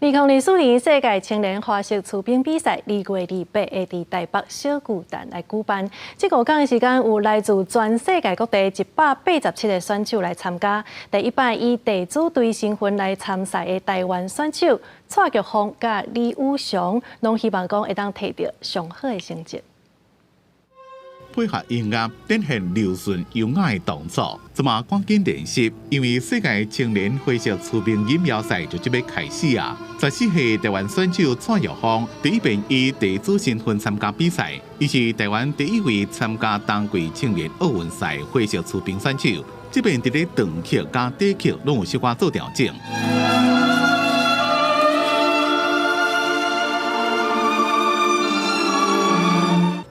2024年世界青年花式溜冰比賽，2月28會佇台北小巨蛋來舉辦。這5工的時間，有來自全世界各地187個選手來參加。第一擺以地主隊身份來參賽的台灣選手蔡玉鳳佮李宇翔，攏希望講會當提著上好的成績。配合音樂，展現流順優雅的動作，這馬趕緊練習，因為世界青年花式溜冰錦標賽就這欲開始啊！14歲台灣選手蔡玉鳳第一遍以地主身份參加比賽，伊是台灣第一位參加冬季青年奧運賽花式溜冰選手。這遍佇咧長曲佮短曲攏有小可做調整。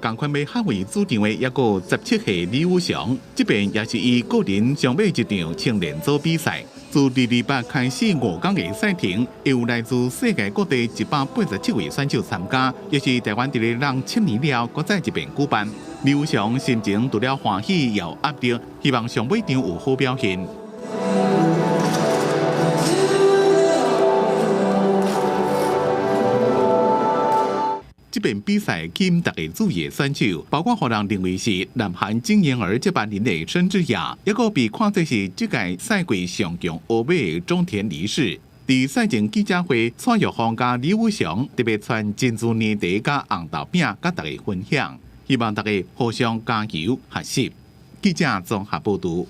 仝款欲捍衛主場的抑閣有17歲李宇翔，這遍也是伊個人上尾一場青年組比賽。自2月28開始5工的賽程，會有來自世界各地187位選手參加，也是台灣佇咧人7年了，閣再一遍舉辦。李宇翔心情除了歡喜，也有壓力，希望上尾場有好表現。這遍比賽吸引大家注意的選手，包括予人認為是南韓精英兒接班人的申智雅，抑閣被看作是這屆賽季上強歐美的中田理士。佇賽前記者會，蔡玉鳳佮李宇翔特別傳珍珠奶茶佮紅豆餅，佮大家分享，希望大家互相加油學習。記者綜合報導。